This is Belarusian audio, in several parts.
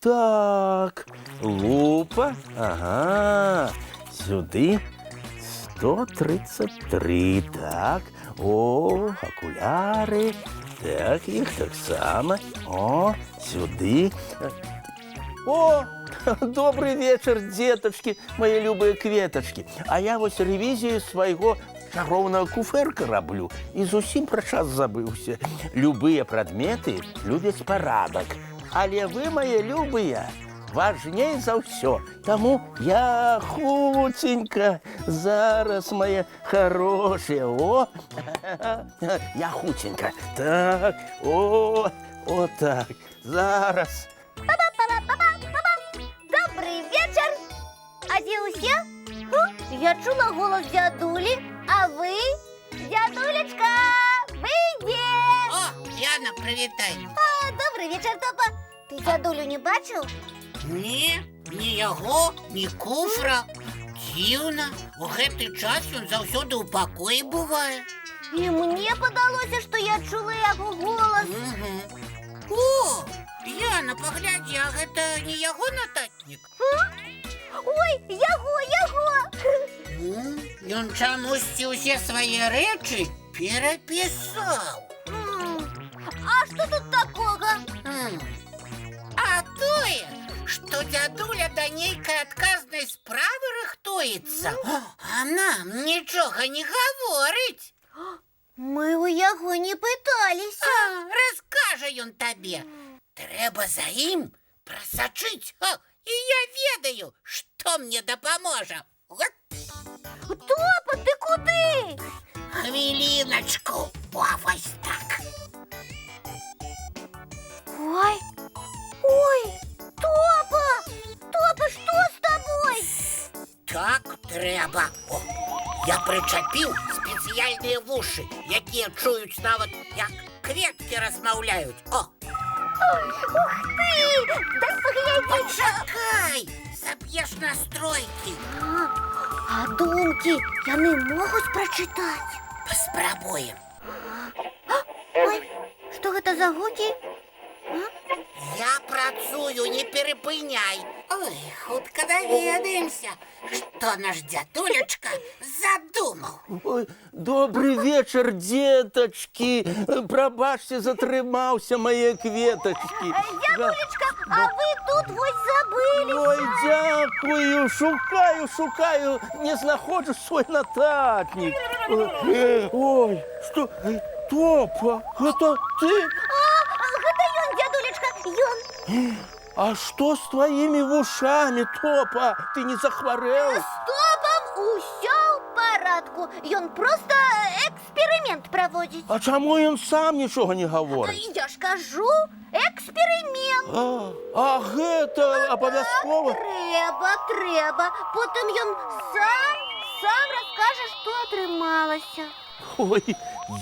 Так, лупа, ага, сюды 133, так. О, акуляры, так, іх таксама. О, сюды. О, добры вечар, дзетачкі, мае любыя кветачкі. А я вось рэвізію свайго чароўнага куфэрка раблю і зусім пра час забыўся. Любыя прадметы любяць парадак. Але вы, мае любыя, важней за ўсё. Таму я хуценька зараз, мае харошыя. О, я хуценька. Так, о, о так, зараз. Па-па-па-па-па! Добры вечар! А дзе ўсе? Ху, я чула голас дзядулі, а вы? Дзядулечка, вы дзе? О, Яна, прывітай. А, добры вечар, Топа. Ты дзядулю не бачыў? Не, ні яго, ні куфра. Дзіўна, у гэты час ён заўсёды ў пакоі бывае. І мне падалося, што я чула яго голас. Угу. О, Яна, паглядзі, а гэта не яго нататнік? Ой, яго, яго! Ён чамусьці ўсе свае рэчы перапісаў. А што тут такога? А тое, што дзядуля да нейкай адказнай справы рыхтуецца, а нам нічога не гаворыць. Мы ў яго не пыталіся. А, раскажа ён табе. Трэба за ім прасачыць. О, і я ведаю, што мне дапаможа. От. Топа, ты куды? Хвіліначку. О, вось так. Ой, ой, Топа! Топа, што з табой? Так трэба. О, я прычапіў спецыяльныя вушы, якія чуюць нават, як кветкі размаўляюць. О, Ух ты! Дай паглядзець. Пачакай, саб'еш настройкі. А думкі яны могуць прачытаць? Паспрабуем. Ой, што гэта за гукі? Я працую, не перапыняй. Ой, хутка даведаемся, што наш дзядулечка задумаў. Ой, добры вечар, дзетачкі. Прабачце, затрымаўся, мае кветачкі. Дзядулечка, а вы тут вось забыліся. Ой, дзякую, шукаю, шукаю, не знаходжу свой нататнік. Ой, што? Топа, гэта ты? А, гэта ён, дзядулечка, ён. А што з тваімі вушамі, Топа? Ты не захварэў? З Топам усё ў парадку. Ён проста эксперымент праводзіць. А чаму ён сам нічога не гаворыць? Я ж кажу, эксперымент. А гэта абавязкова? Трэба, трэба. Потым ён сам раскажа, што атрымалася. Ой,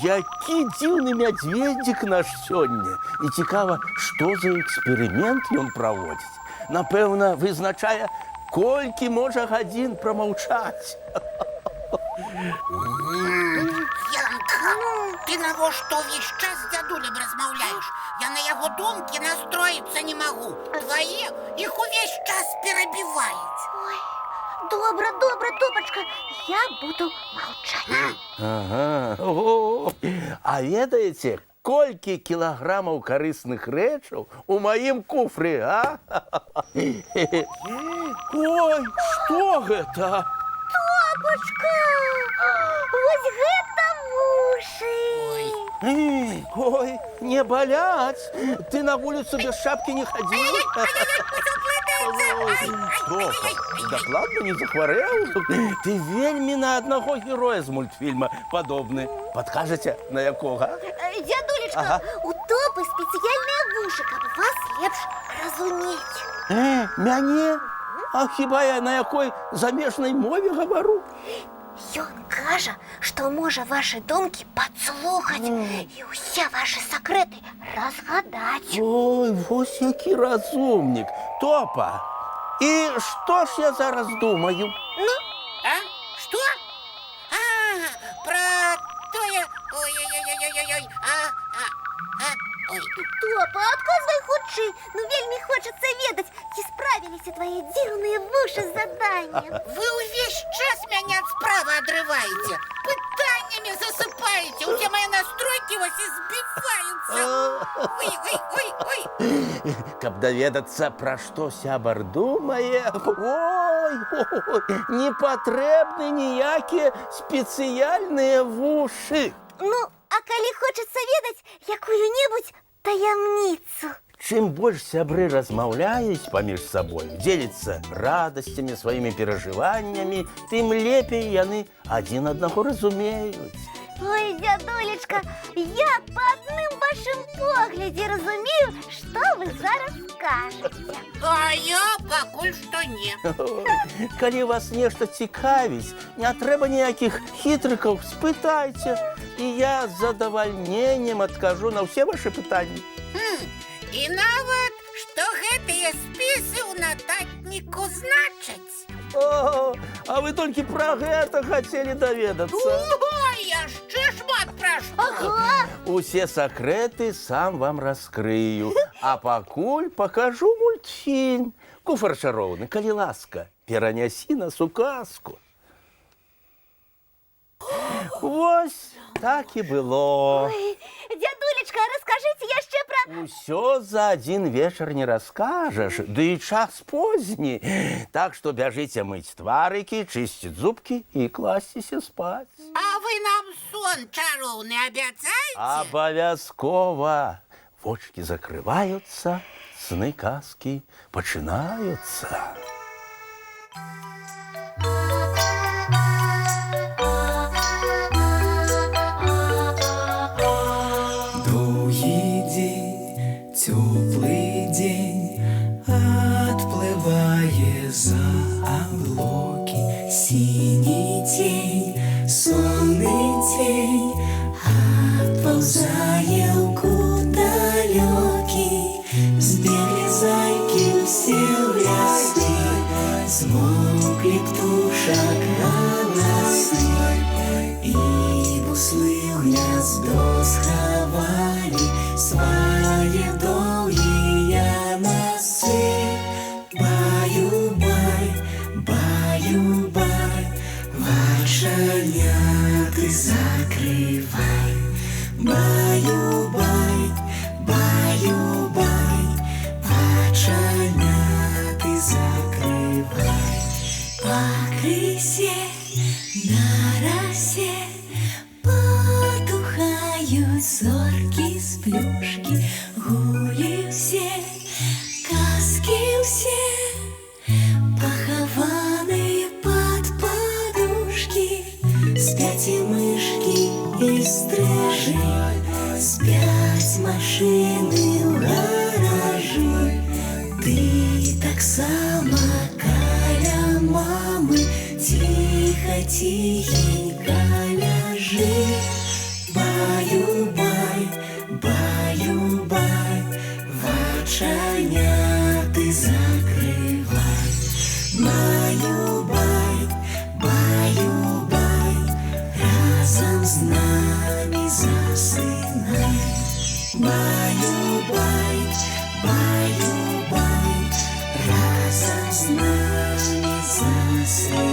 які дзіўны мядзведзік наш сёння. І цікава, што за эксперымент ён праводзіць. Напэўна, вызначае, колькі можа гадзін прамаўчаць. Янка, ты навошта ўвесь час з дзядулем размаўляеш? Я на яго думкі настроіцца не магу. Твае іх увесь час перабіваюць. Ой, добра, добра, Топачка, я буду маўчаць. Ага. О, а ведаеце, колькі кілаграмаў карысных рэчаў у маім куфры, а? Ой, што гэта? Топачка, вось гэта вушы. Ой. Ой, не баляць. Ты на вуліцу без шапкі не хадзіў? Ой, Топа, дакладна не захварэў? Ты вельмі на аднаго героя з мультфільма падобны. Падкажаце, на якога? Дзядулечка, у Топы спецыяльныя вушы, каб вас лепш разумець. Мяне? А хіба я на якой замежнай мове гавару? Ён кажа, што можа вашы думкі падслухаць і ўсе вашы сакрэты разгадаць. Ой, вось які разумнік. Топа. І што ж я зараз думаю? А? Што? А, пра тое. Ой-ой-ой-ой-ой. А, а, а, Ой. Топа, адказвай хутчэй. Ну вельмі хочацца ведаць, ці справіліся твае дзіўныя вушы з заданнем. Вы ўвесь час мяне ад справы адрываеце. Пытаннямі засыпаеце. Усе мае настройкі вось і збіваюцца. Ой, ой, ой, ой. Каб даведацца, пра што сябар думае, ой, ой, не патрэбны ніякія спецыяльныя вушы. Ну, а калі хочацца ведаць якую-небудзь таямніцу? Чым больш сябры размаўляюць паміж сабой, дзеліцца радасцямі, сваімі перажываннямі, тым лепей яны адзін аднаго разумеюць. Ой, дзядулечка, я па адным вашым поглядзе разумею, што вы зараз скажаце. А я пакуль што не. Ой, калі вас нешта цікавіць, не трэба ніякіх хітрыкаў, спытайце, і я з задавальненнем адкажу на ўсе вашы пытанні. І нават, што гэтыя спісы ў нататніку значаць. О, а вы толькі пра гэта хацелі даведацца. Ой, яшчэ шмат пра што. Ага, Усе сакрэты сам вам раскрыю, а пакуль пакажу мультфільм. Куфар чароўны, калі ласка, перанясі нас у казку. Вось так і было. Ой, дзядулечка, раскажыце яшчэ пра... Усё за адзін вечар не раскажаш, ды і час позні. Так што бяжыце мыць тварыкі, чысціць зубкі і класціся спаць. А вы нам сон чароўны абяцаеце? Абавязкова. Вочкі закрываюцца, сны казкі пачынаюцца. Доўгі дзень, цёплы дзень адплывае за аблокі. Сіні цень, сонны цень адпаўзае ў кут далёкі. Збеглі зайкі ўсе ў лясы, змоўклі птушак галасы. І буслы ў гняздо схавалі свае доўгія насы. Баю-бай, баю-бай, вачаняты закрывай. Баю-бай, баю-бай, вачаняты закрывай. Пакрысе на расе потухаюць зоркі з плюшкі, гулі ўсе, казкі ўсе, пахаваны пад падушкі. Спяць і мышкі, і стрыжы, спяць машыны ў гаражы. Ты таксама каля мамы ціха, ціхенька ляжы. Баю-бай, баю-бай, вачаняты закрывай. Баю-бай, баю-бай, разам з намі засынай. Баю-бай, баю-бай, разам з намі засынай.